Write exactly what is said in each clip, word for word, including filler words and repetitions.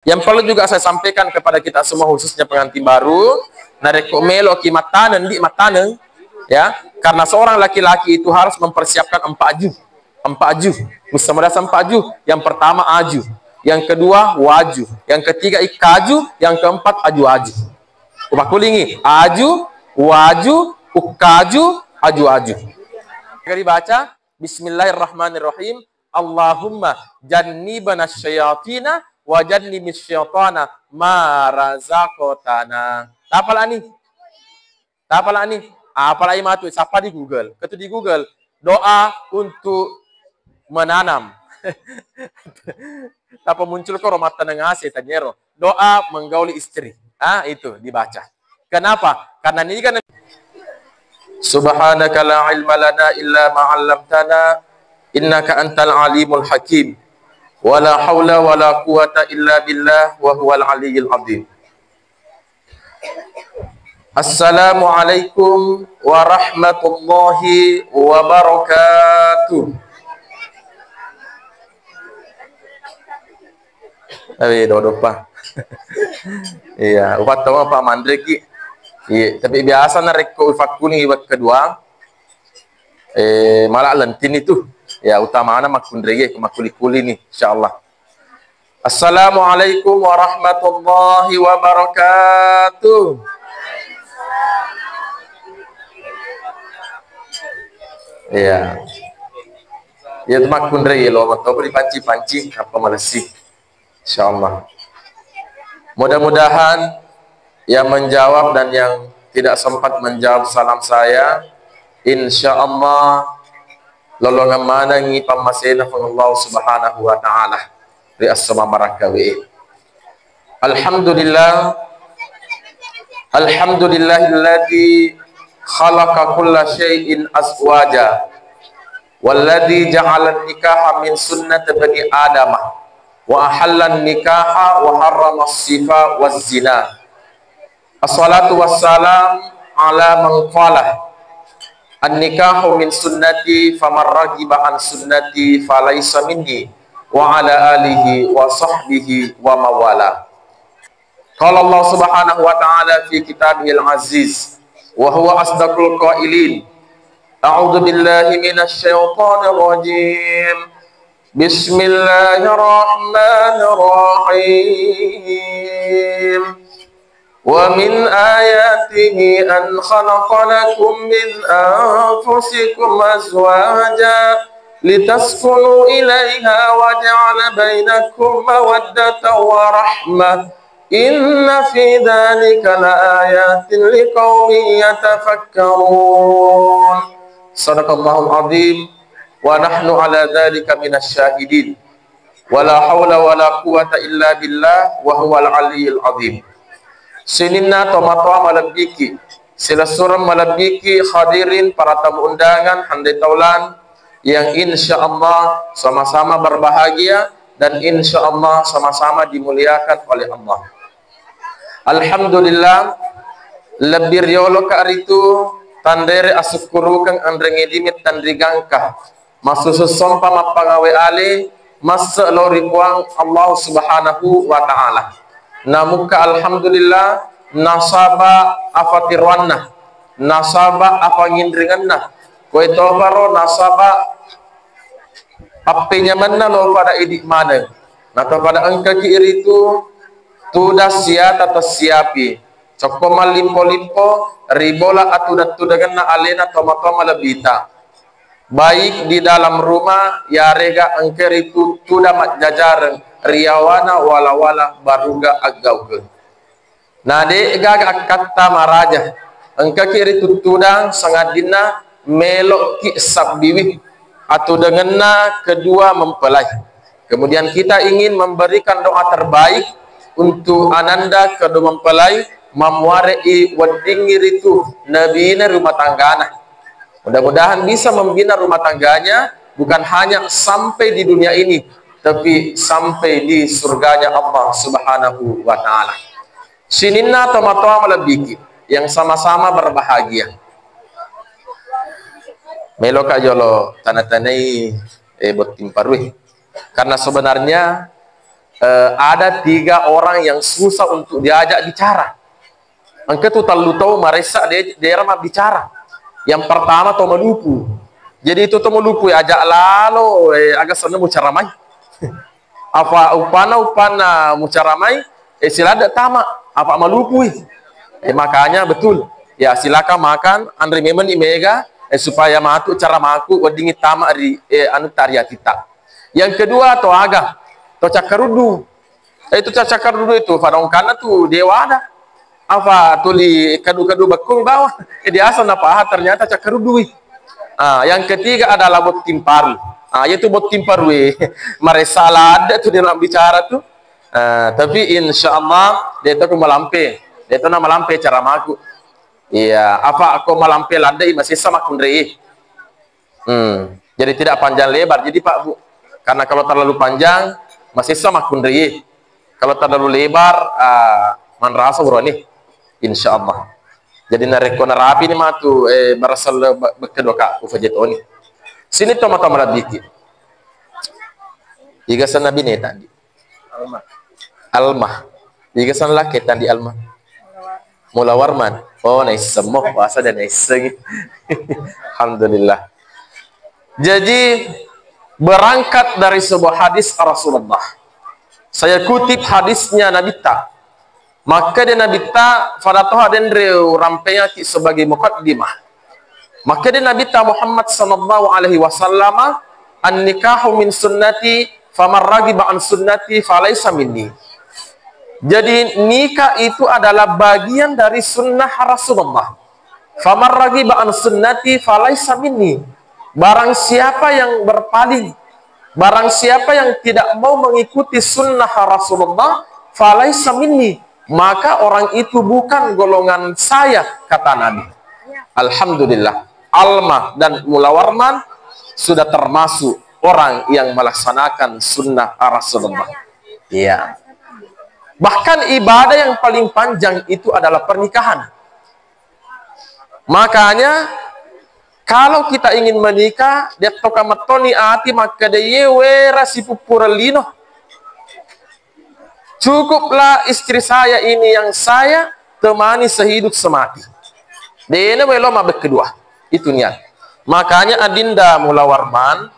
Yang perlu juga saya sampaikan kepada kita semua, khususnya pengantin baru, narekko meloki mattaneng, di mattaneng, ya, karena seorang laki-laki itu harus mempersiapkan empat aju. Empat aju. Musta merasa empat aju. Yang pertama aju. Yang kedua waju. Yang ketiga ikkaju. Yang keempat aju-aju. Upakulingi. Aju, waju, ukkaju, aju-aju. Dibaca, Bismillahirrahmanirrahim. Allahumma jannibna syayatina wa jannibis syaitana ma razaqtana. Tapalani. Tapalani. Apalai matu, sapa di Google. Ketu di Google. Doa untuk menanam. Tapa muncul ko ro mattaneng ase taniero. Doa menggauli istri. Ah, itu dibaca. Kenapa? Karena ini kan Subhanaka la ilma lana illa ma 'allamtana innaka antal alimul hakim. Wala haula wala quwwata illa billah wa huwal aliyyil azim. Assalamualaikum warahmatullahi wabarakatuh. Tapi dodo pa. Iya, upattama pa manreki. Iya, tapi biasa narekko ufakkuni iwak kedua, eh, malah lentin itu. Ya, utamana makkunrege, makkuli-kuli nih, insyaallah. Assalamualaikum warahmatullahi wabarakatuh. Iya. Iya, makkunrege lo, matopa dipanci-panci, apa malessi. Insyaallah. Mudah-mudahan yang menjawab dan yang tidak sempat menjawab salam saya, insyaallah lolongeng manengi pammasena Puang Allah Subhanahu wa Ta'ala ri esso mabarakawi. Alhamdulillah, alhamdulillahilladzi khalaqa kulla syai'in azwaja, walladzi ja'alan nikaha min sunnati bani Adama, wa ahallan nikaha wa harrama sifa wa zina. Assalatu wassalam ala man qala, "An-nikahu min sunnati, faman raghiba an sunnati falaisa minni," wa ala alihi wa sahbihi wa mawala. Qala Allah Subhanahu wa Ta'ala fi kitabihil aziz, wa huwa asdaqul qailin. A'udzu billahi minasy syaithanir rajim. Bismillahirrahmanirrahim. Wa min ayatihi an khalaqa lakum min anfusikum azwaja litaskunu ilaiha wa ja'ala bainakum mawaddatan wa rahmah. Inna fi dzalika laayatin liqaumin yatafakkarun. Sadaqallahul azim wa nahnu ala dzalika minasy syahidin. Wala haula wala quwwata illa billah wa huwal aliyyil azim. Sininna tomatoa malebbiki, silessureng malebbiki, hadirin para tamu undangan, handai taulan, yang insya Allah sama-sama berbahagia dan insya Allah sama-sama dimuliakan oleh Allah. Alhamdulillah, lebbi rioloka ritu tanrere asukkurukeng anrengedimi tanrigangka. Massusu sompa mappangawe ale, masse lao ri Puang Allah Subhanahu wa Ta'ala. Namukka alhamdulillah, nasaba afatiroanna, nasaba apanginringenna, koe toparo nasaba appenyamenna lo pada idi maneng. Natopada engkaki iritu tuda siata tessiapi. Cokko mallimpo-limpo ri bola atuda-tudangenna alena tomatoa malebbita. Baik di dalam rumah, yarega engka ritu tuda majjajareng riyawana wala-wala baruga aggaukeng. Na de'gaga akkatta maraja, engkaki rituttudang sangadinna melo'ki sabbiwi atudangenna kedua mempelai. Kemudian kita ingin memberikan doa terbaik untuk ananda kedua mempelai, mammuare'i weddingngi ritu nabina rumah tanggana. Mudah-mudahan bisa membina rumah tangganya, bukan hanya sampai di dunia ini, tapi sampai di surganya Allah Subhanahu wa Ta'ala. Sininna tomatoa malebbiki yang sama-sama berbahagia. Meloka jolo tana-tanai, eh, botting parui. Karena sebenarnya eh, ada tiga orang yang susah untuk diajak bicara. Engka tu tellu tau maressa de-, dera mabbicara. Yang pertama tau malupu. Jadi itu tau malupu ajak lalo, eh, aga senna mucaramai. Apa upana, upana mucaramai, eh, siladde tama, apa malupui. Eh, makanya betul. Ya, silakan makan, anre memang ni mega, eh, supaya matu caramaku weddingi tama ri, eh, anu, tari atita. Yang kedua, to aga, to cakkaruddu. Eh, itu cakkaruddu itu, pada ongkanna tu dewa ada. Apa tuli kadu-kadu bekku bawa. Eh, dia asal napaha ternyata cakkaruddu. Ah, yang ketiga adalah botting paru. Ah, yaitu botting paru, eh. Maressa ladde tu dia nak bicara tu. Ah, tapi insya Allah, dia tu aku malampe. Dia tu nama malampe caramaku. Iya, apa aku malampe ladde, masih sama kundri. Hmm. Jadi tidak panjang lebar. Jadi Pak Bu, karena kalau terlalu panjang, masih sama kundri. Kalau terlalu lebar, ah, manrasa urani. Insya Allah. Jadi narekko narapi ni matu, eh, berasal be-, bekke doka ufajetoni. Sini toma-toma labiki. Iga sana bine tadi. Alma. Alma. Iga sana laki tadi Alma. Mula Warman. Oh, naisseng mo, puasa dan naisseng. Alhamdulillah. Jadi, berangkat dari sebuah hadis Rasulullah. Saya kutip hadisnya Nabitta. Maka dia Nabitta, pada toha denre urampengaki sebagai mukaddimah. Maka dia Nabitta Muhammad sallallahu alaihi wasallam, "An-nikahu min sunnati, faman raghiba an sunnati, falaisa minni." Jadi, nikah itu adalah bagian dari sunnah Rasulullah. "Faman raghiba an sunnati, falaisa minni." Barang siapa yang berpaling, barang siapa yang tidak mau mengikuti sunnah Rasulullah, "falaisa minni." Maka orang itu bukan golongan saya, kata Nabi. Alhamdulillah. Alma dan Mula Warman sudah termasuk orang yang melaksanakan sunnah Rasulullah. Iya. Bahkan ibadah yang paling panjang itu adalah pernikahan. Makanya, kalau kita ingin menikah, dia toka mattoni ati makkeda, "Ye wera sipuppureng lino." Cukuplah istri saya ini yang saya temani sehidup semati. Dena welo mabek kedua. Itu niat. Makanya adinda Mula Warman,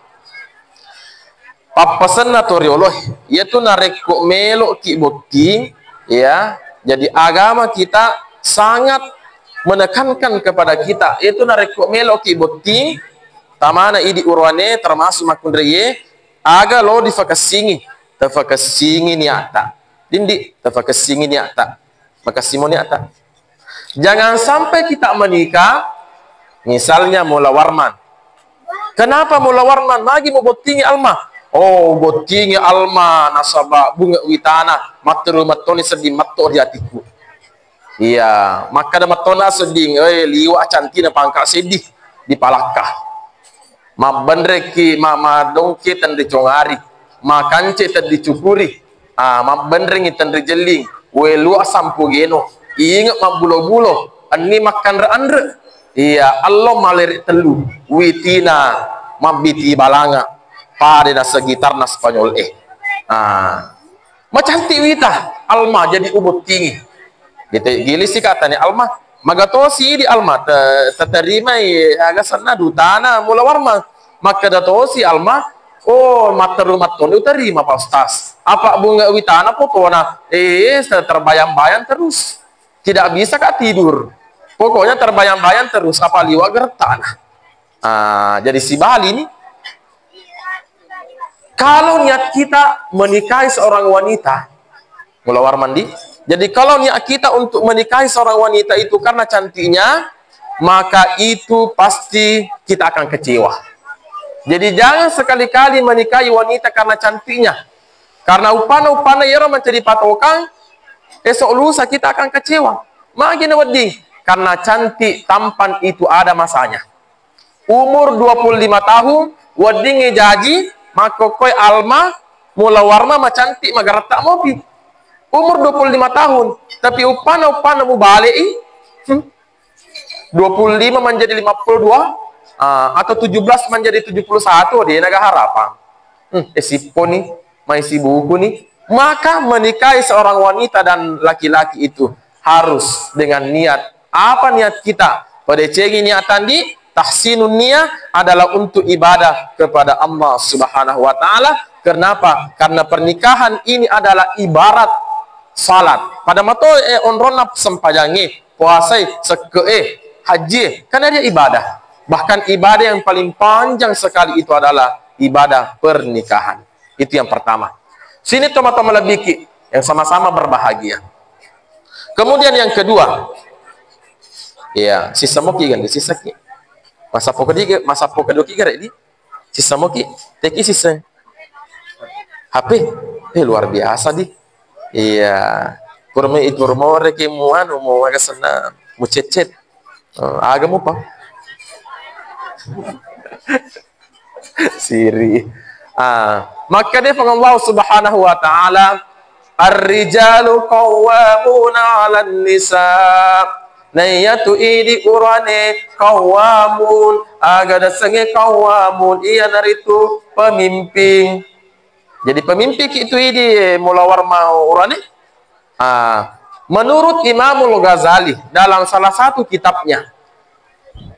pappasenna to rioloe, iyatu narekko meloki botting, ya, jadi agama kita sangat menekankan kepada kita, iyatu narekko meloki botting, tamana idi uruane, termasuk makkunraiye, aga lo difakessingi, tafakessingi niatta. Dindi, tafakessingi niatta. Makessimo niatta. Jangan sampai kita menikah, misalnya Mula Warman. Kenapa Mula Warman? Magi mubottingi Alma? Oh, bottingi Alma nasaba bunga witana matteru mattoni sedding matto di hatiku. Iya, makkada mattona sedding, eh, liwa cantina pangka seddi di palakka. Mabbenrekki ma-, madongke tenri congari, makance tenri cukuri, ah, mabbenrengi tenri jelling, welua sampu geno, inge mabbulo-bulo, enni makkanre-anre. Iya, allo malere tellu, witina mabbiti balanga, pada na segitarna Spanyol e. Ah. Macantik wita, Alma jadi ubottingi. Gitu, gilisi katanya Alma, magatosi di Alma, te-, teterimai aga senna dutana Mula Warma. Makkeda tosi Alma, "Oh, matteru mattoni uterima, Pak Ustaz. Apa bunga witana potona, eh, terbayang-bayang terus. Tidak bisa, Kak, tidur. Pokoknya terbayang-bayang terus, apa liwa gerettana." Ah, jadi sibali ni. Kalau niat kita menikahi seorang wanita, Mula Warman di. Jadi kalau niat kita untuk menikahi seorang wanita itu karena cantiknya, maka itu pasti kita akan kecewa. Jadi jangan sekali-kali menikahi wanita karena cantiknya. Karena upana-upana iyaro menjadi patokan, esok lusa kita akan kecewa. Magi na wedding, karena cantik tampan itu ada masanya. Umur dua puluh lima tahun, weddingngi jaji, makkokkoe Alma, Mula Warma, macantik, magaretta mopi. Umur dua puluh lima tahun, tapi uppanna, uppanna mubalei, hmm, dua puluh lima menjadi lima puluh dua, ah, atau tujuh belas menjadi tujuh puluh satu, de naga harapang. Hmm, eh, sippo ni, mai sibuku ni, Maka menikahi seorang wanita dan laki-laki itu harus dengan niat. Apa niat kita? Padecengi niat tadi, tahsinun niat adalah untuk ibadah kepada Allah Subhanahu wa Ta'ala. Kenapa? Karena pernikahan ini adalah ibarat salat. Pada mato, eh, onronna sempajangnge, puasai, sekke'e, haji, karena dia ibadah. Bahkan ibadah yang paling panjang sekali itu adalah ibadah pernikahan. Itu yang pertama. Sini teman-teman lebih ki, yang sama-sama berbahagia. Kemudian yang kedua, ya, sisa moki kan, sisa ki. Masa pokok di, masa pokok doki gare di. Sisa moki, teki sisa. H P, eh, luar biasa di. Iya. Kurme itu rumore ki mu anu, mu magasena, mu cecet. Eh, aga mupa? Siri. Ah, makkeda Puang Allah Subhanahu wa Ta'ala, "Ar-rijalu qawwamuna 'alan nisa." Naiyatu idi urane qawwamun, aga dasengnge qawwamun, iyanaritu pemimpin. Jadi pemimpin ki itu idi, eh, mula warma urane. Ah, menurut Imamul Ghazali dalam salah satu kitabnya,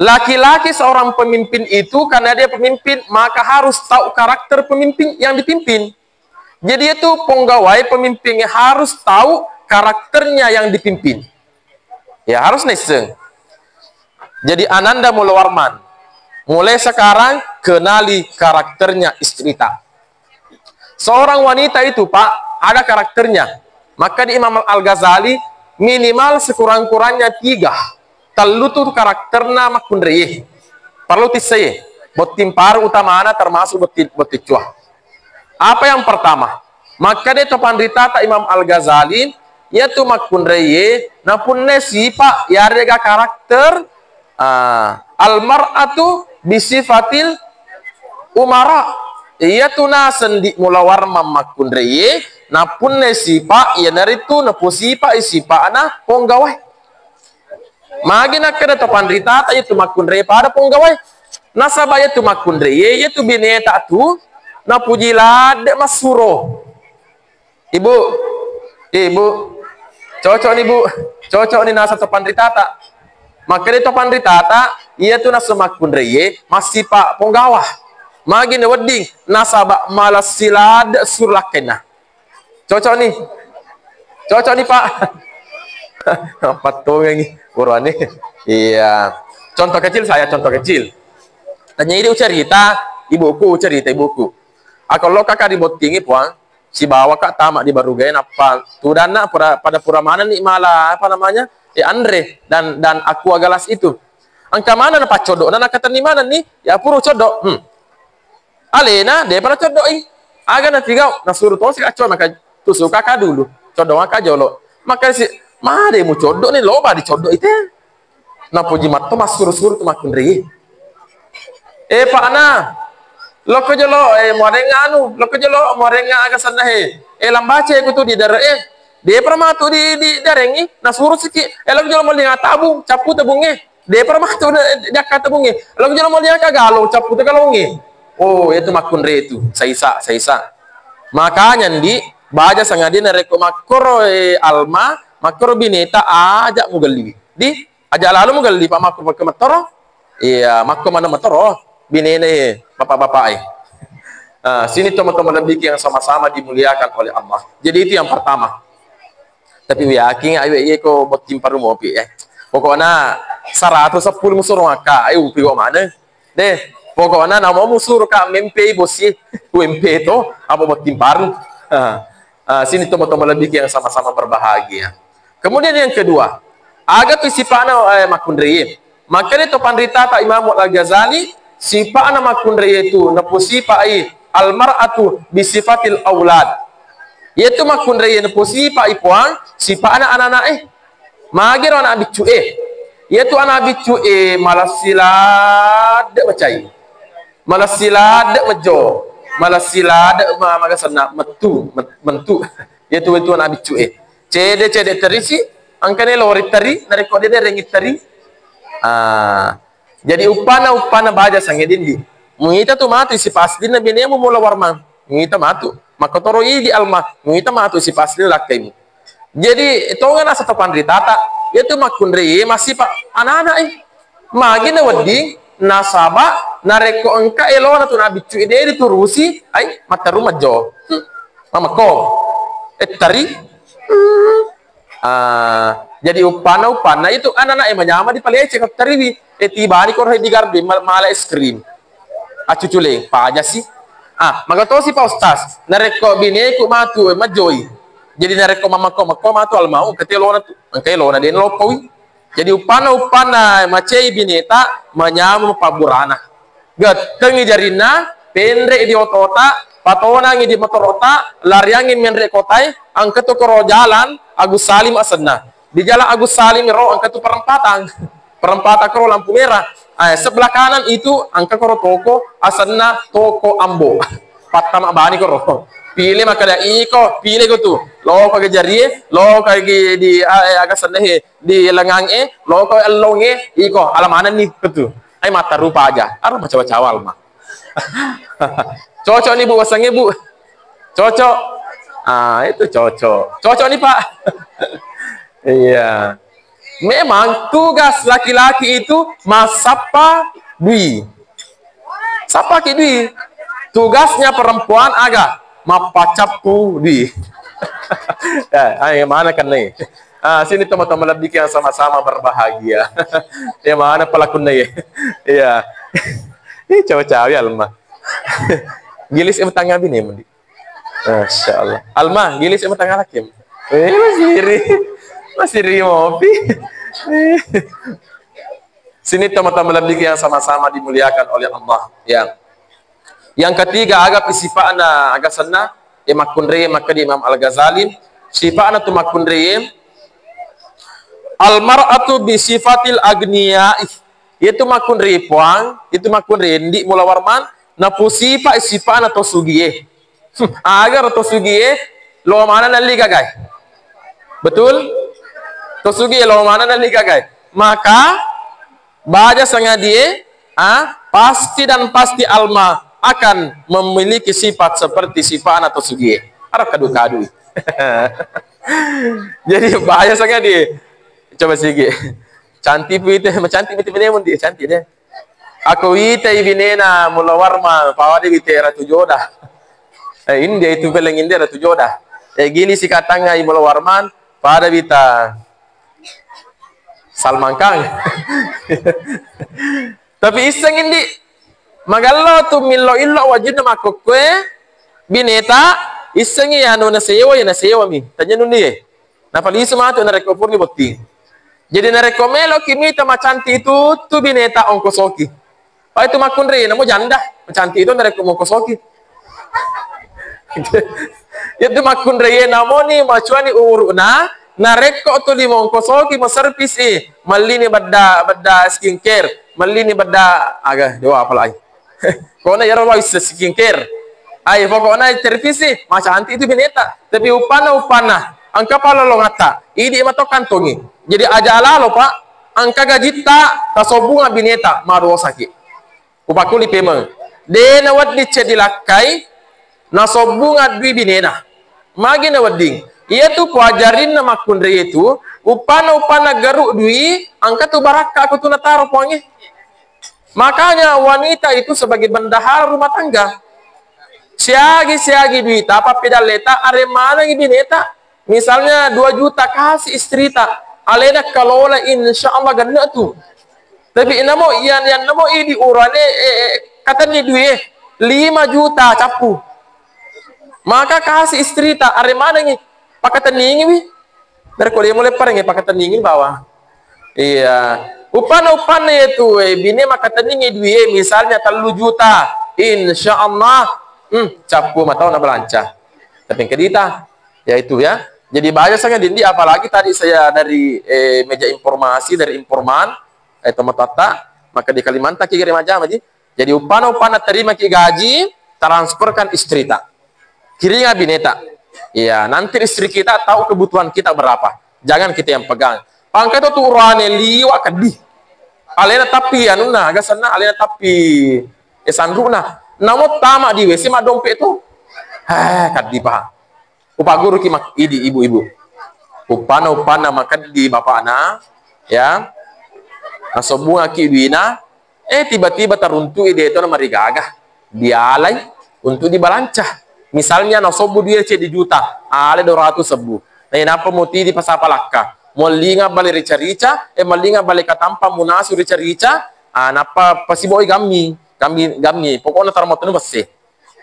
laki-laki seorang pemimpin itu karena dia pemimpin, maka harus tahu karakter pemimpin yang dipimpin. Jadi itu penggawai pemimpinnya harus tahu karakternya yang dipimpin. Ya, harus naisseng. Jadi Ananda Mulawarman, mulai sekarang kenali karakternya istrita. Seorang wanita itu, Pak, ada karakternya. Maka di Imam Al-Ghazali, minimal sekurang-kurangnya tiga. Tellu tu karakterna makkunraie. Perlu tissai. Botting paru utamana termasuk botting, botting cua. Apa yang pertama? Makkeda to panritata Imam Al-Ghazali, iyatu makkunraie napunna sipa yarega karakter, ah, al-mar'atu bisifatil umara. Iyatu naseng di mulawarma makkunraie napunna sipa iyanaritu napusipa sipana ponggawae. Magi nakkeda to panritata iyatu makkunraie pada ponggawae. Nasaba iyatu makkunraie, iyatu bineta tu napuji ladde massuro. Ibu, ibu, cocok ni bu, cocok ni nasa to panritata. Makkeda to panritata, iyatu nasu makkunraie massipa ponggawa. Magi na wedding, nasaba malassi ladde suro lakkainna. Cocok nih. Cocok nih, Pak. Pattongengi. Buruan nih. Iya. Contoh kecil saya, contoh kecil. Tanya ini cerita ibuku, cerita ibuku. Aku lo kakak dibottingi, Puang. Sibawa kak tama di barugai, nappa tudanna pura, pada pura mana nih malah, apa namanya? Eh, Andre dan, dan Aqua Galas itu. Engka mana na paccodok, na nakatenni mana nih? Ya puru codok. Hmm. Alena, depa nacoddo'i. Aga natigau, nasuru tosi kacco, maka tusuka ka dulu. Coddo maka jolo. Maka si, made mu coddo ni, loba dicoddo ite. Napuji matto massuru-suru tu makkunri. Eh, Pak na, lokko jolo, eh, muarenga anu, lokko jolo, muarenga aga sanna he. Eh, lambace ku tu di dare, eh. Depa matu di, di darengi, nasuru siki. Eh, lokko jolo maulinga tabung, cappu tabunge. Depa matu de-, diakka tabungnge. Lagu jolo mauliaka galong, cappu tu galongnge. Oh, itu makkunrai tu. Saisa, saisa. Makanya ndi, baja sangadinna rekko makkoro, eh, alma, makkoro bineta aja mugelliwi. Di, aja lalu mugelli, Pak, makko, makko mattoro. Iya, makko mana mattoro. Binene, bapak-bapak, eh. Ah, sini teman-teman lebih yang sama-sama dimuliakan oleh Allah. Jadi itu yang pertama. Tapi yakin ayo iye ko botting paru mopi, eh. Pokokna seratus sepuluh musurung akka, ayo upi kok mana? Deh, pokokna namo musuru ka mempe bosi, U M P to, apa botting paru? Ah, ah, sini tomo-tomo lebih yang sama-sama berbahagia. Kemudian yang kedua, aga tu sipana, eh, makkunrai. Makanya to panritata Imam Al-Ghazali, sipa'na makkunrai itu, napusipa'i al-mar'atu bisifatil aulad. Iyatu makkunrai napusipa'i Puang, sipa'na anak-anak eh. Magero anak biccu eh. Iyatu anak biccu eh, malassi ladde macai. Malassi ladde mejo. Malassi ladde ma-, magasanna metu, met-, mentu. Iyatu itu anak biccu eh. Cede-cede terisi, angkane lori teri, narekko dia derengi teri. Ah, jadi uppana, uppana baja sange dindi. Muita tu matu isi pasdinna binemu mula warmang. Muita matu. Makkotoro idi Alma, muita matu sipa asli lakkaimu. Jadi, tonga nasa to panritata, iyatu makkunrai masipa anak-anak e. Magi na wedding, nasaba narekko engka elona tu nabiccu ide diturusi, ai, matteru majjo. Hmm. Mamakko. Ettari. Hmm. Ah, jadi uppanna, uppanna itu anak-anak e manyama dipaleceng ko tariwi. E, tibani ko di gardu, mal-, mala es krim. Accucule, paja si. Ah, maka tosi Pak Ustaz. Narekko bineku matu, e, majjoi. Jadi narekko mamakko-makko matu almau, engka elona tu, engka elona den loppowi. Jadi uppanna, uppanna macei bineta, manyama pabburana. Gettengi jarinna, penre di otota, patonangi di motorota, lariangi menre kotae, engka tu koro jalan Agus Salim asenna. Di jalan Agus Salim ro engka tu perempatan. Perempatan koro lampu merah. Eh, sebelah kanan itu engka koro toko asenna Toko Ambo. Pattama bani koro. Pile makkeda iko, pile ko tu. Loko ke jarie, loko ke di, eh, aga senna he, di lengang e, loko ellong e, iko, ala manenni ko tu. Ai mattarupa aja. Aro macawa-cawa alma. Cocok nih, Bu, wasangnge, Bu. Cocok. Ah, itu cocok. Cocok nih, Pak. Iya. Memang tugas laki-laki itu massappa dui. Sappa ki dui. Tugasnya perempuan aga? Mappacappu dui. Ya, ayo mana kan nih? Ah, sini teman-teman lebih yang sama-sama berbahagia. Ya, mana pelakunya ya? Iya. Ini cawe-cawe alma. Gilis em tangga bini, Mundi. Masya Allah. Alma, gilis em tangga laki. Eh, masih iri. Masih iri mopi. Sini teman-teman lebih yang sama-sama dimuliakan oleh Allah. Ya. Yang ketiga, aga pisipa'na, aga senna, e makkunrai, maka di Imam Al-Ghazali, sipa'na tu makkunrai, al mar'atu bi sifatil agniya'i. Iyatu makkunrai puang, itu makkunrai ndi mula warman, napusipa sipa'na to sugie. Hmm, aga ro to sugie, lo mana nalli gagai. Betul? To sugie, lo mana nalli gagai. Maka, baja sangadie, ah, pasti dan pasti alma akan memiliki sifat seperti sifat atau sugie. Arab kadu-kadu. Jadi, baja sangadie. Coba sigi. Cantik pi te, macantik pi te bine mundi, cantik de. Ako wita i binena mula warma, pawade wita Ratu Joda. Eh, India itu peleng India Ratu Joda. Eh, gili sikatangnga i mula warman, pada wita Salman Khan. Tapi isseng indi, magello tu millo-illo wajunna makkokkoe bineta, issengi anu nasewa ya nasewami. Tanya nundi ye. Napalisu matu narekko purni botting. Jadi narekko meloki mita macantik itu tu bineta ongkosoki. Pai tu makkunrai namo janda, macantik itu narekko mongkosoki. Itu makkunrai namoni macuani uru'na, narekko tu limongkosoki mo service i, mallini bedda, bedda skincare, mallini bedda aga dewa apalagi. Kona yaro wau isse skincare. Ai pokokna service i, macantik itu bineta. Tapi uppanna, uppanna, engka palolongatta, idi mato kantongi. Jadi aja lalo, Pak, engka gajitta, tasobbunga bineta, madosaki. Upakkuli pemeng. De nawedding ceddi lakkai, nasobbunga dui binena. Magi nawedding. Iyatu poajarinna makkunrai itu, uppanna-uppanna garu dui, engka tu barakka ko tu nataro puangnge. Makanya wanita itu sebagai bendahara rumah tangga. Siagi-siagi duita, pappedalleta, aremanengi bineta. Misalnya dua juta kasih istrita, alena kalola, insya Allah genne tu. Tapi namo iyan, iyan namo idi urane, eh, eh, katenni dui, eh, lima juta cappu. Maka kasih istrita, aremanengi, pakatenningiwi. Dari ko dia mulai pareng, eh, pakatenningi bawa. Iya. Uppanna, uppanna itu, eh, bine makatenningi dui, eh, misalnya tellu juta, insya Allah, hmm, cappu matau na belanca. Tapi kedita, ya itu ya. Jadi bahaya sangat dindi, apalagi tadi saya dari, eh, meja informasi, dari informan, eh, teman tata, maka di Kalimantan kira macam aja. Jadi uppanna, uppanna terima ki gaji, transferkan istrita. Kiringa bineta. Iya, nanti istri kita tahu kebutuhan kita berapa. Jangan kita yang pegang. Pangka itu tu urane liwa keddi. Alena tapi anunna, aga senna alena tapi, eh, sanruna. Namo tama di W C ma dompet tu. Heh, kaddi pa. Upagguruki mak-, idi ibu-ibu. Uppanna, uppanna makeddi bapakna, ya. Nasobbungaki duina, eh, tiba-tiba taruntu'i, de to namarigaga. Dialai untuk dibalanca. Misalnya nasobbu duit ceddi juta, ale dua ratus sebbu. Nah, inappa mutidi pasapa lakka. Muallinga bale rica-rica, eh, muallinga bale katampa munasu rica-rica, ah, nappa pasiboi gammi, gammi, gammi. Pokokna taro matunu besse.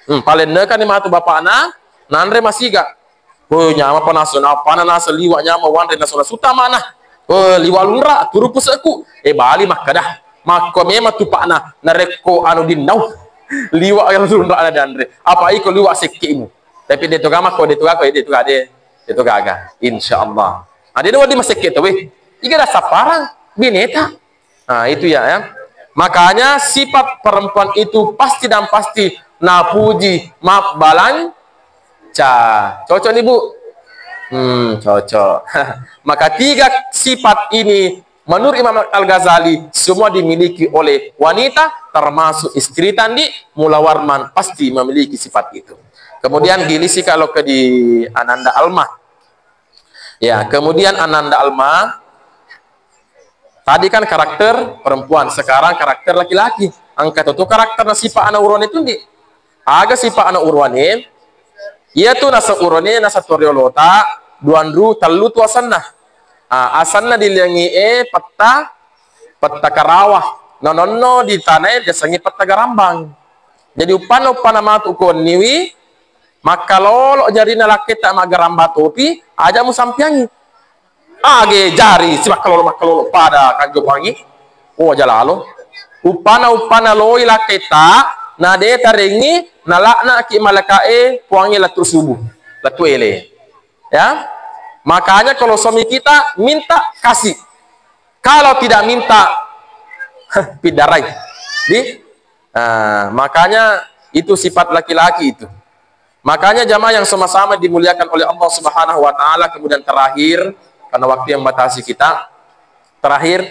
Hmm, palennekani matu bapakna, nanre masiga. Oh, nyama pa nasu, napana nasa liwa nyama wanre nasu, nasu tamana. Oh, liwa lunra, turu puseku. Eh, bali makkada. Makko memang tupakna, narekko anu dinnau. Liwa yang lunra na danre. Apa iko liwa sekkimu. Tapi de to gama ko, de to gako, de to gade. De to gaga. Insya Allah. Ade dua di masekke to, weh. Iga da saparang, bineta. Nah, itu ya, ya. Makanya sifat perempuan itu pasti dan pasti napuji, mabbalanca. Cocok nih, Bu? Hmm, cocok. Maka tiga sifat ini menurut Imam Al-Ghazali semua dimiliki oleh wanita, termasuk istri tandi, mula warman pasti memiliki sifat itu. Kemudian gilisi kalau ke di Ananda Alma. Ya, kemudian Ananda Alma, tadi kan karakter perempuan, sekarang karakter laki-laki. Engka to tu karakter na sifat ana urwane tundi. Aga sifat ana urwane, iya tu nasa urwane, nasa toriolota, duanru, tellu tu asenna. Ah, asenna di lengi e petta, petta karawa. Nononno di tanae diasengi petta garambang. Jadi uppanna, uppanna matu ko wenniwi, makkalolo jarina lakketta maggaramba topi, aja musampiangi. Age jari si makkalolo-makkalolo pada kanjo pangi. Oh, aja lalo. Uppanna, uppanna loi lakketta, na de tarengi, nalaknaki malakae puangi lettu subuh, lettu ele. Ya. Makanya kalau suami kita minta, kasih. Kalau tidak minta, pidarai. Di? Nah, makanya itu sifat laki-laki itu. Makanya jamaah yang sama-sama dimuliakan oleh Allah Subhanahu wa Ta'ala, kemudian terakhir, karena waktu yang batasi kita, terakhir,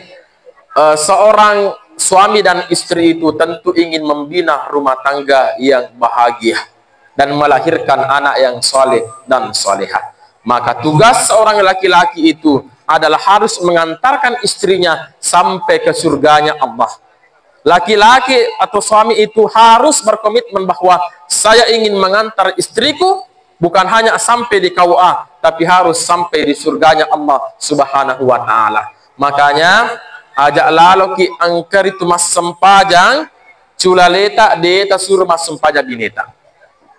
eh, seorang suami dan istri itu tentu ingin membina rumah tangga yang bahagia dan melahirkan anak yang saleh dan salehah. Maka tugas seorang laki-laki itu adalah harus mengantarkan istrinya sampai ke surganya Allah. Laki-laki atau suami itu harus berkomitmen bahwa saya ingin mengantar istriku bukan hanya sampai di K U A, tapi harus sampai di surganya Allah Subhanahu wa Ta'ala. Makanya, aja laloki engka ritu massempajang, culaleta de tasuro massempajang bineta.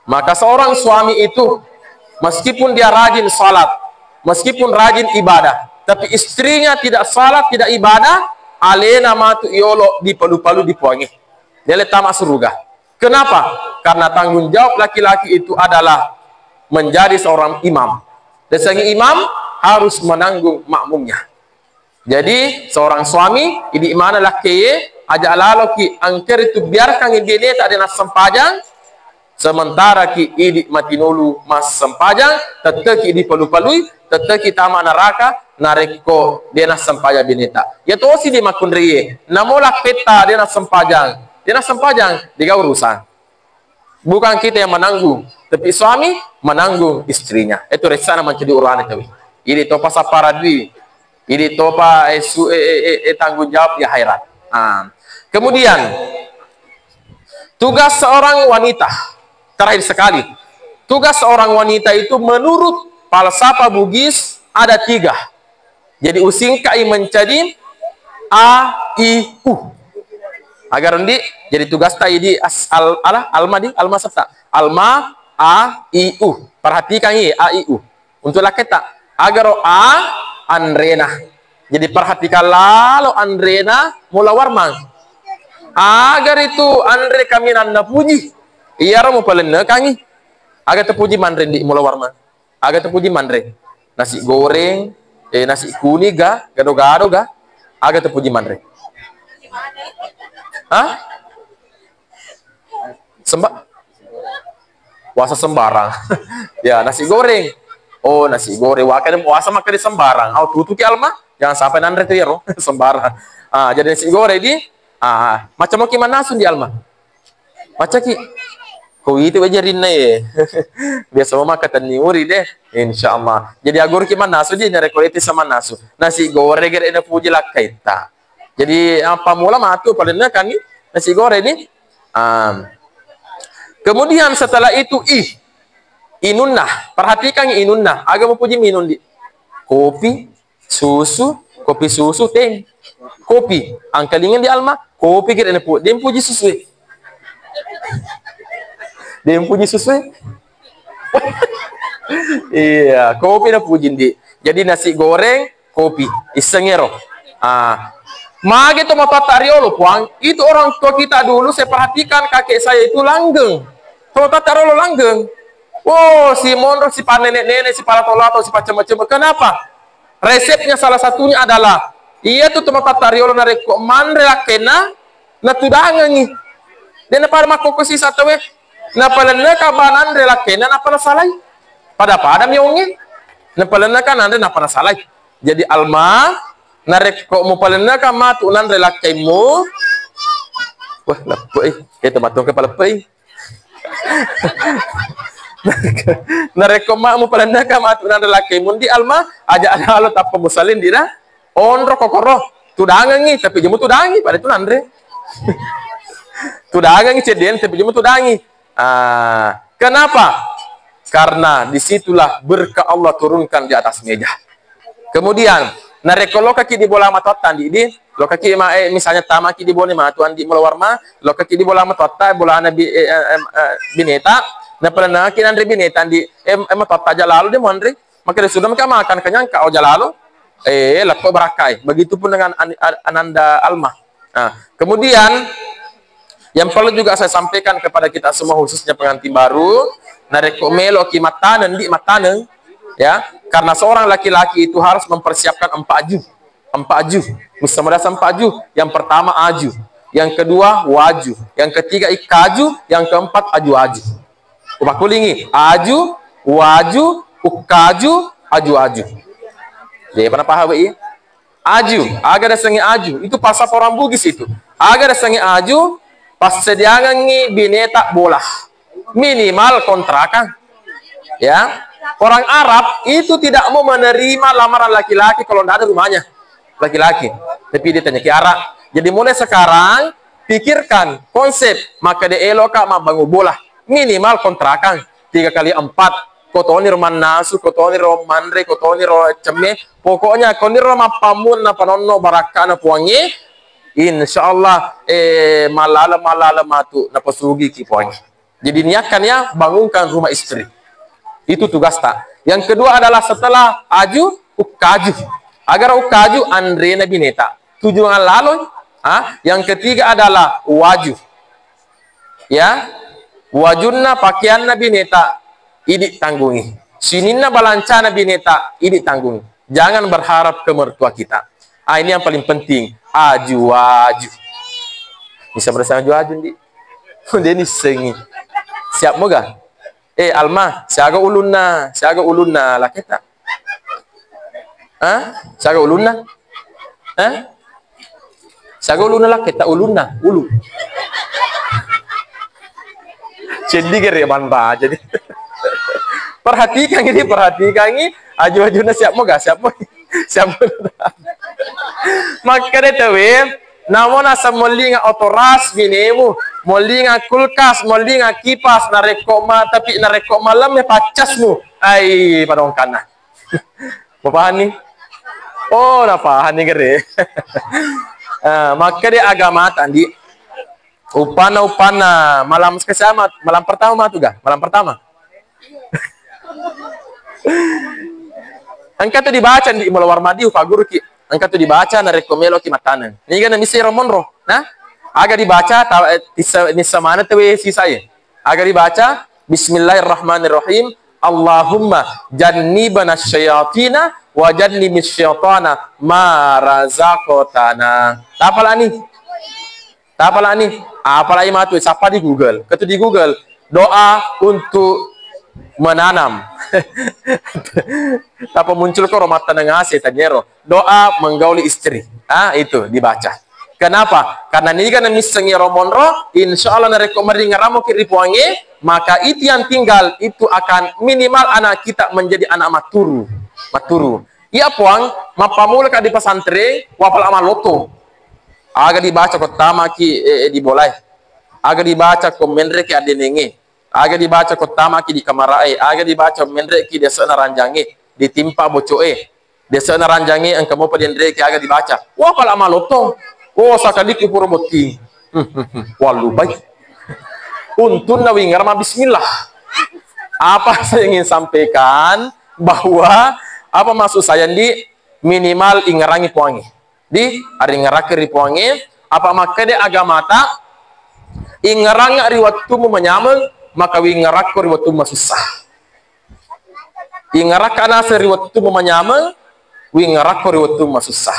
Maka seorang suami itu, meskipun dia rajin salat, meskipun rajin ibadah, tapi istrinya tidak salat, tidak ibadah, alena matu yolo dipalu-palu di puangi. Dia letama suruga. Kenapa? Karena tanggung jawab laki-laki itu adalah menjadi seorang imam. Dan seorang imam harus menanggung makmumnya. Jadi, seorang suami, idi mana lakkeye, aja laloki engka ritu biarkan bineta de nassempajang, sementara ki idi matinulu massempajang, tetteki dipalu-palui, tetteki tama neraka, narekko de nassempajang bineta. Ya tosi di makkunrie, namo lakketta de nassempajang, de nassempajang, de gaga urusan. Bukan kita yang menanggung, tapi suami menanggung istrinya. Itu resana menjadi urane tawi. Idi topa sapara dui. Idi topa, eh, su-, eh, eh, eh, eh, tanggung jawab di akhirat. Ah. Kemudian, tugas seorang wanita, terakhir sekali, tugas seorang wanita itu menurut falsafah Bugis ada tiga. Jadi, usingkai menjadi A, I, U. Agar ndi, jadi tugas ta idi as-, al-, ala, Alma di, Alma serta. Alma, A, I, U. Perhatikan i, A, I, U. Untuk lakketta. Agaro A, anrena. Jadi, perhatikan lalo anrena mula warmang. Agar itu anre kaminang napuji. Iyaro mupalennekangi. Aga tepuji manre ndi mula warmang. Aga tepuji manre? Nasi goreng, eh, nasi kuning ga, gado-gado ga? Aga tepuji manre? Hah? Semba-, wasa sembarang. Ya, nasi goreng. Oh, nasi goreng. Wakana wasa makkeda sembarang. Au tutuki Alma, jangan sampai nanre tu iyaro. Sembarang. Ah, jadi nasi goreng di, ah, macam maki manasu di Alma. Macaki. Ko itu aja rinna ye. Biasa mama katenni uri deh. Insya Allah. Jadi agurki mannasu ji, narekko leti sama nasu. Nasi goreng gere na puji lakkaitta. Jadi apa mula matu paling kan ni nasi goreng ni. Ah. Kemudian setelah itu ih, inunna. Perhatikan inunna. Aga mupuji minum di. Kopi, susu, kopi susu, teh. Kopi. Angkalingan di Alma, kopi kira na pu-, den puji susu. Den puji susu. Iya, kopi na puji ndi. Jadi nasi goreng, kopi. Issengero. Ah. Mage to matatta riolo, Puang. Itu orang tua kita dulu, saya perhatikan kakek saya itu langgeng. To matatta riolo langgeng. Oh, si monro, si panenek-nenek, si palato-lato, si pacema-cema. Kenapa? Resepnya salah satunya adalah iya tu to matatta riolo narekko manre lakkenna, natudangengi. Dena pada makkoko sisa tawe. Napalenneka ba nanre lakkenna, napa nasalai. Pada-pada mionge. Napalenneka nanre, napa nasalai. Jadi Alma, narekko mupalenneka matu nanre lakkaimu, wah, leppoi. Eh, tematong kepala pei. Narekko ma mupalenneka matu nanre lakkaimu ndi Alma, aja ada lo tappa musalin dina. Onro kokoro, tudangengi, tapi jemu tudangi, pada tu nanre. Tudangengi cedden, tapi jemu tudangi. Ah, kenapa? Karena disitulah berkah Allah turunkan di atas meja. Kemudian, narekko lokaki di bola matoatta, ndi, di, lokaki ma, eh, misalnya tamaki di Bone matu, andi, mula warma, lokaki di bola matoatta, bolana bi-, eh, eh, eh, bineta, napalennaki nanre bineta, ndi, eh, eh, matoatta aja lalo de muanre, maka sudah maka makan kenyang ka aja lalo, eh, lekko barakkai. Begitupun dengan an-, an-, ananda Alma. Nah, kemudian yang perlu juga saya sampaikan kepada kita semua, khususnya pengantin baru, narekko meloki mattaneng, ndi mattaneng, ya, karena seorang laki-laki itu harus mempersiapkan empat aju. Empat aju. Bisa merasa empat aju. Yang pertama aju. Yang kedua waju. Yang ketiga ikkaju. Yang keempat aju-aju. Upakulingi, aju, waju, ukkaju, aju-aju. Jadi, pernah paham, Ibu? Aju, aga dasengnge aju, itu pasal orang Bugis itu. Aga dasengnge aju, passediangengngi bineta bola. Minimal kontrakan. Ya. Orang Arab itu tidak mau menerima lamaran laki-laki kalau tidak ada rumahnya. Laki-laki. Tapi dia tanya ke Arab. Jadi mulai sekarang, pikirkan konsep, maka de eloka mabbangung bola. Minimal kontrakan tiga kali empat. Kotoni ro mannasu, kotoni ro manre, kotoni ro cemme. Pokoknya koni ro mappammun napanonno barakkana Puangnge, insya Allah, eh, malala-malala matu napasugiki Puangnge. Jadi niatkan ya, bangunkan rumah istri. Itu tugasta. Yang kedua adalah setelah aju, ukkaju. Agar ukkaju anrena bineta. Tujuan laloi. Ah, yang ketiga adalah waju. Ya, wajunna pakeanna bineta idi tanggungi. Sininna balancana bineta idi tanggungi. Jangan berharap ke mertua kita. Ah, ini yang paling penting. Aju-aju. Bisa merasa aju-aju, ndi? Dia nissengi. Siap moga? Eh, Alma, siaga ulunna, siaga ulunna laketa. Hah? Siaga ulunna? Hah? Siaga ulunna laketa, ulunna, ulu. Seddi gere manra jadi. Perhatikan ini, perhatikan ini. Aju-ajuna siap moga, siap moga. Siap moga. Makkeda tawe, namo nasa mollinga otoras binemu, mollinga kulkas, mollinga kipas, narekko ma, tapi narekko malam ya paccasmu. Ai, padongkanna. Mapahani? Oh, napahani gere. Ah, makkeda agama tandi. Upanna, upanna malam sekali sama, malam pertama matu ga? Malam pertama. Engka tu dibaca ndi mula warmadi upaguruki. Engka tu dibaca narekko meloki mattaneng. Niga na misi ro monro. Nah? Aga dibaca ta-, eh, tissa, nissa mana tawe sisae. Aga dibaca, Bismillahirrahmanirrahim. Allahumma jannibna syayatina wa jannibish syaitana ma razaqtana. Tapalani. Tapalani. Apalai matu, sapa di Google. Ketu di Google, doa untuk menanam. Tapa muncul ko ro mattaneng ase tanyero. Doa menggauli istri. Ah, itu dibaca. Kenapa? Karena niga na missengi ro monro, insya Allah narekko maringeramo ki ri Puangnge, maka itu yang tinggal itu akan minimal anak kita menjadi anak maturu. Maturu. Iya, Puang, mappammula ka di pesantren, wapala malotto. Aga dibaca ko tamaki, eh, eh, di bolae. Aga dibaca ko menreki addenenge. Aga dibaca ko tamaki di kamarae. Aga dibaca menreki di ase'na ranjange. Ditimpa bocoe. Di ase'na ranjange engka mopa dianreki aga dibaca. Wapala malotto. Oh, sakaliku pura botting. Wallupai. Untunna wingerang ma bismillah. Apa saya ingin sampaikan bahwa apa maksud saya, Ndi? Minimal ingerangi Puangnge. Di, aringerakki ri Puangnge, apa makkeda agamata, ingerangnga ri wettummu manyameng, maka wingerakko ri wettummu masussa. Ingerakka naseng ri wettummu manyameng, wingerakko ri wettummu masussa.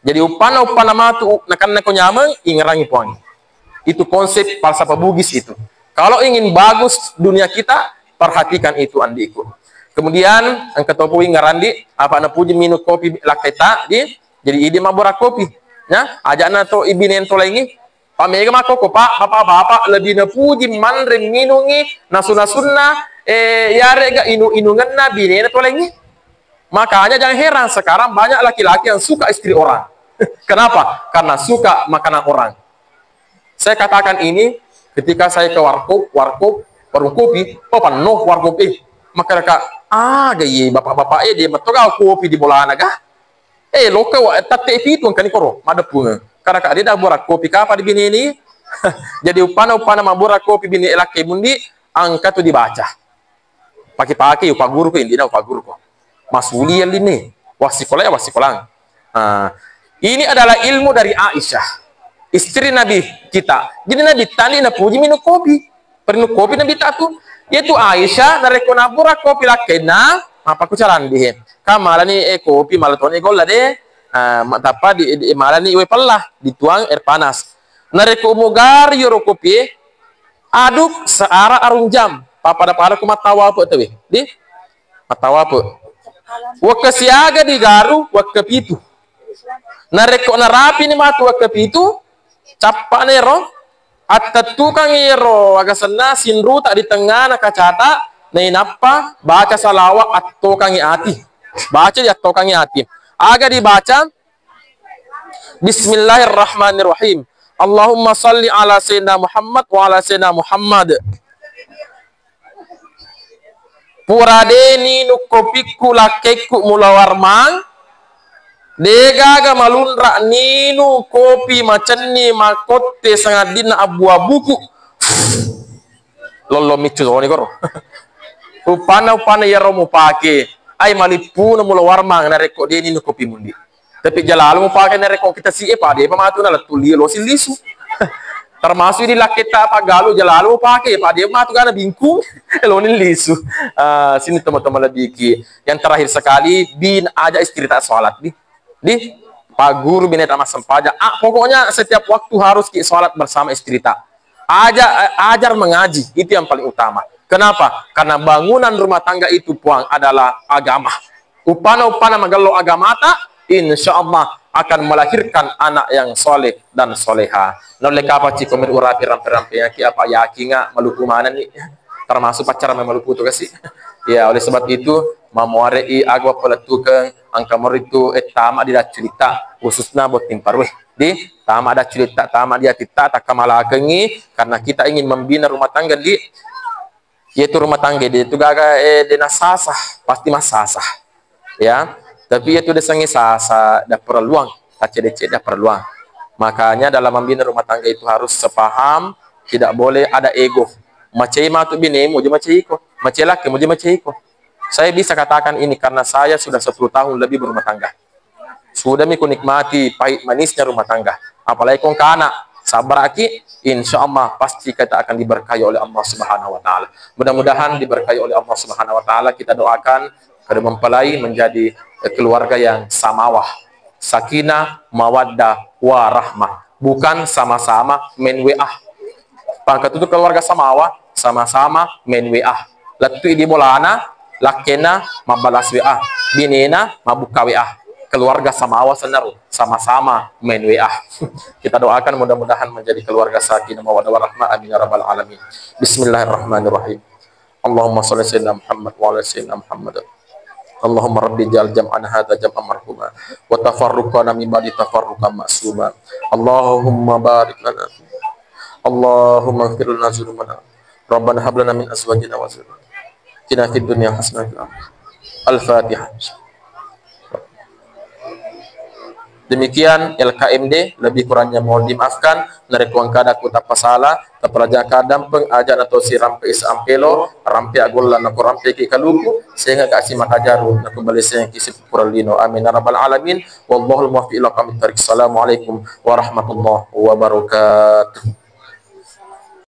Jadi uppanna, uppanna matu nakennako nyameng, ingerangi Puangnge. Itu konsep falsafah Bugis itu. Kalau ingin bagus dunia kita, perhatikan itu, Andiku. Kemudian engka topa wingerang, Ndi, apa napuji minum kopi lakketa, Ndi, jadi idi mabbura kopi. Ya, ajakna to ibineng to laingngi. Pak mega makkoko, Pak, bapak-bapak lebih napuji manre minungi nasu-nasunna, eh, yarega inu-inungenna binena to laingngi. Makanya jangan heran sekarang banyak laki-laki yang suka istri orang. Kenapa? Karena suka makanan orang. Saya katakan ini ketika saya ke warkop, warkop, warung kopi, oh, penuh warkop, eh. Maka mereka, ah, gaya bapak-bapak, eh, dia betul kopi di bolana kah? Eh, loka wa, tatte pitu engkani koro, madepung. Karena kak dia dah buat kopi kapa di bini ini. Jadi upana, upana mabbura kopi bini elak ke mundi, angka tu dibaca. Pake-pake upaguru ko, indina upaguru ko. Masuli yang lini. Wasikola ya wasikolang. Nah, ini adalah ilmu dari Aisyah, istri Nabi kita. Jadi Nabi tadi napuji minum kopi. Pernah kopi Nabi tak tu. Yaitu Aisyah, narekko nabbura kopi lakkenna, apa ku carandi he. Kamalani eh kopi malatoni golla deh. Ah, ma-, tappa di, di malani iwe pella, dituang air panas. Narekko umugari yoro kopi, aduk searah arung jam. Papada-pada ku mattawa apa tewe. Di? Mattawa apa? Wakka siaga digaru, wakka pitu. Narekko narapini matu wakka pitu, cappa'na ero, attettukangngi ero agasenna sinruta di tengngana kacata, nainappa baca salawa attokangngi ati. Baca di attokangngi ati. Aga dibaca, Bismillahirrahmanirrahim. Allahumma salli ala Sayyidina Muhammad wa ala Sayyidina Muhammad. Pura de ninu kopikku lakkekku mula warmang, degaga malunra ninu kopi macenni makotte sangaddinna abu-abuku. Lollo miccu toni koro. Uppanna, uppanna iyaro mupake. Ai malippuna mula warmang narekko de ninu kopi mundi. Tapi jalalu mupake narekko kita si e pade pa matu na lettu lie lo si lisu. Termasuk di lakketta paggalu jalalu mupake pade matu gana bingkung lo ni lisu. Ah, sini teman-teman lebih ki. Yang terakhir sekali, bin aja istri tak sholat di. Di paguru bineta massempajang. Ah, pokoknya setiap waktu harus ki sholat bersama istri tak. Aja-, ajar mengaji, itu yang paling utama. Kenapa? Karena bangunan rumah tangga itu, Puang, adalah agama. Upana-upana magello agamata, insya Allah akan melahirkan anak yang soleh dan soleha. Naulle kapang ci komen urapi rampe-rampengaki apa yakinga malupu manenni. Termasuk pacaran malupu tu kasi. Ya, oleh sebab itu, mamuare'i aga palettukeng angka moritu ettama di daccurita, khususna botting parue. Di tama ada cerita, tama dia kita tak kemalakengi karena kita ingin membina rumah tangga di yaitu rumah tangga dia itu gaga eh dia nasasa pasti masasa ya tapi yaitu dia sangi sasa dah perluang tak cedek cedek dah perluang makanya dalam membina rumah tangga itu harus sepaham tidak boleh ada ego macai matu binemu je macai iko macai laki mu je macai iko saya bisa katakan ini karena saya sudah sepuluh tahun lebih berumah tangga Sudami ku nikmati pahit manisnya rumah tangga. Apalagi kong kana, sabaraki, insya Allah pasti kita akan diberkahi oleh Allah Subhanahu wa Ta'ala. Mudah-mudahan diberkahi oleh Allah Subhanahu wa Ta'ala. Kita doakan kedua mempelai menjadi eh, keluarga yang samawah, sakinah, mawaddah, warahmah. Bukan sama-sama main W A. Pangkatutu keluarga samawa sama-sama main W A. Lettui di bolana, lakkena mabbalas W A. Binena mabukka W A. Keluarga samawa senaro. sama-sama main W A. Kita doakan mudah-mudahan menjadi keluarga sakinah mawaddah warahmah. Amin ya rabbal alamin. Bismillahirrahmanirrahim. Allahumma shalli sayyidina Muhammad wa ala sayyidina Muhammad. Allahumma rabbi ja'al jam'ana hadza jam'an marhuma wa tafarruqana min ba'di tafarruqan ma'suma. Allahumma barik lana. Allahumma ighfir lana dzunubana. Rabbana hab lana min azwajina wa dzurriyyatina fid dunya hasanah wa fil akhirah. Al-Fatihah. Demikian L K M D, lebih kurangnya mohon dimaafkan. Narekko engka ada ku tappa sala, tappa raja kadampeng, aja' na to sirampe isa ampelo, rampe agolla nako rampe ki kaluku, sehingga kasi makajaru nako bale sehingga ki seppuran lino. Amin ya rabbal alamin. Wallahul muwaffiq ila aqwamit thariq. Assalamualaikum warahmatullahi wabarakatuh.